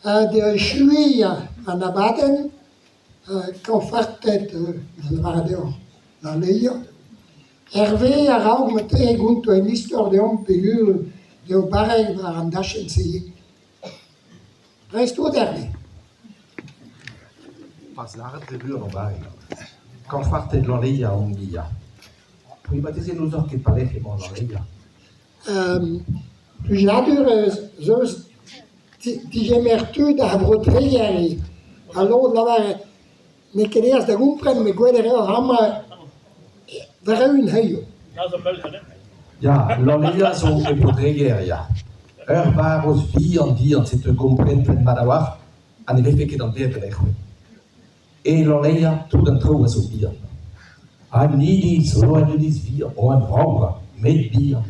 Da echuiñ an abadenn kañfarted da lavaret deoc'h Lanleya. Herve a-raok ma tehe gonto un istor deomp peogwir eo barrek war an dachenn-se. Dreist-holl Herve. Pas lâret re buan on barrek. Kañfarted Lanleya on ya. C'hwi marteze n'ouzoc'h ket pelec'h emañ Lanleya. Plijadur ez eus degemer tud ar Vro-Dreger ivez. Ha lod lavaret n'eo ket aes da gompren met gwelet eo amañ war-eeun hiziv. Ya, Lanleya zo e Bro-Dreger, ya. Ur barroz bihan-bihan, setu komprenfen mat a-walc'h ha ne vefe ket an deiz pelec'h. E Lanleya, tout an traoù a zo bihan. An iliz zo un iliz vihan, oh un brav, met bihan.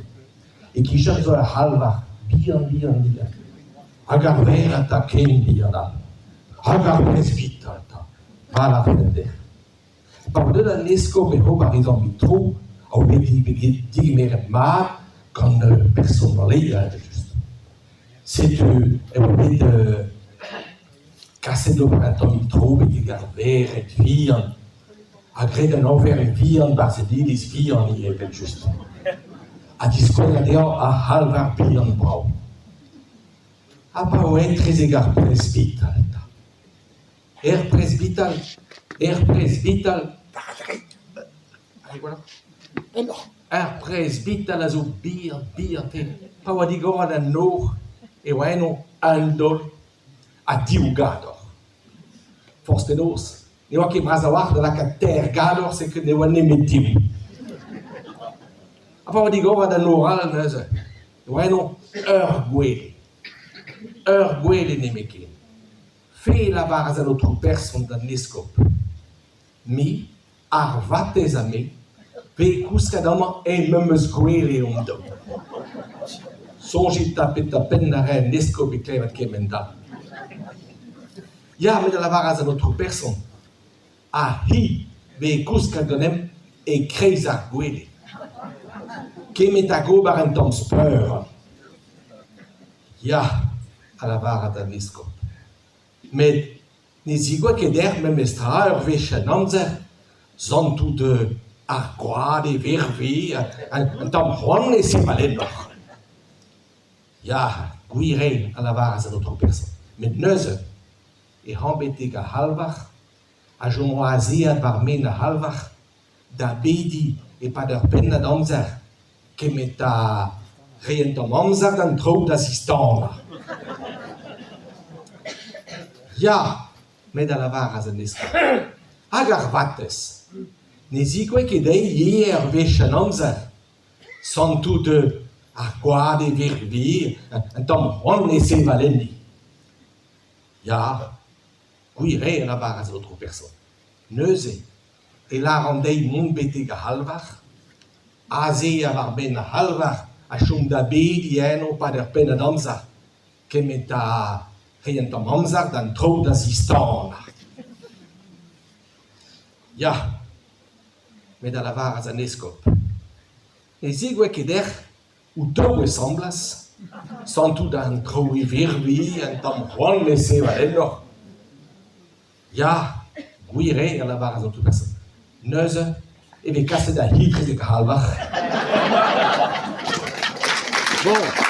E-kichen zo ur c'halvar, bihan, bihan, bihan. Hag ar vered 'ta ken bihan all. Hag ar presbital 'ta, pa lârfen dec'h. Pa oa deuet an eskob ec'h ober e zammig tro, a oa bet degemeret mat gant person Lanleya evel-just. Setu e oa bet Kaset d'ober un tammig tro betek ar vered vihan ha graet un oferenn vihan 'barzh an iliz vihan ivez evel-just. Ha diskouezet dezhañ ar c'halvar bihan brav. Ha pa oa etrezek ar presbital 'ta. Er presbital, er presbital, Ar presbital a zo bihan-bihan-tre. Pa oa digoret an nor e oa eno un daol ha div gador. Forzh penaos, ne oa ket bras a-walc'h da lakaat teir gador setu ne oa nemet div. Ha pa oa digoret an nor all neuze, e oa eno ur gwele. Ur gwele nemetken. Fe 'lavaras an aotrou person d'an eskob. Me Ar vatezh ha me, pe kousket amañ e memes gwele omp-daou. Soñjit 'ta petra penn a rae an eskob e klevet kement-all. Ya, met a lavaras an aotrou person, ha hi 'vez kousket ganemp e-kreiz ar gwele. Kement hag ober un tamm speur. Ya, a lavaras an eskob, met Ne zigouez ket dec'h memes tra ur wech an amzer santout ar gwad e verve un tamm c'hoant e sevel ennoc'h. Ya, gwir eo, a lavaras an aotrou person, met neuze e ran betek ar c'halvar a chomo azeet war men ar c'halvar da bediñ e-pad ur pennad amzer kement ha reiñ un tamm amzer d'an traoù da zistanañ. Ya, met a lavaras an eskob, hag ar vatezh ne zigouez ket dezhi ivez ur wech an amzer santout ar gwad e virvi un tamm c'hoant e sevel enni. Ya, gwir eo a lavaras an aotrou person. Neuze e lâran dezhi mont betek ar c'halvar. Aze war-benn ar c'halvar a chom da bediñ eno 'pad ur pennad amzer, kement ha reiñ un tamm amzer d'an traoù da zistanañ. Ya, met a lavaras an eskob, ne zegouezh ket dec'h Outo e semblas santout an traoù e virvilh un tamm c'hoant e sevel ennoc'h. Ya, gwir eo, a lavaras an person. Neuze e vez kaset ar c'hi etrezek ar c'halvar. Bon.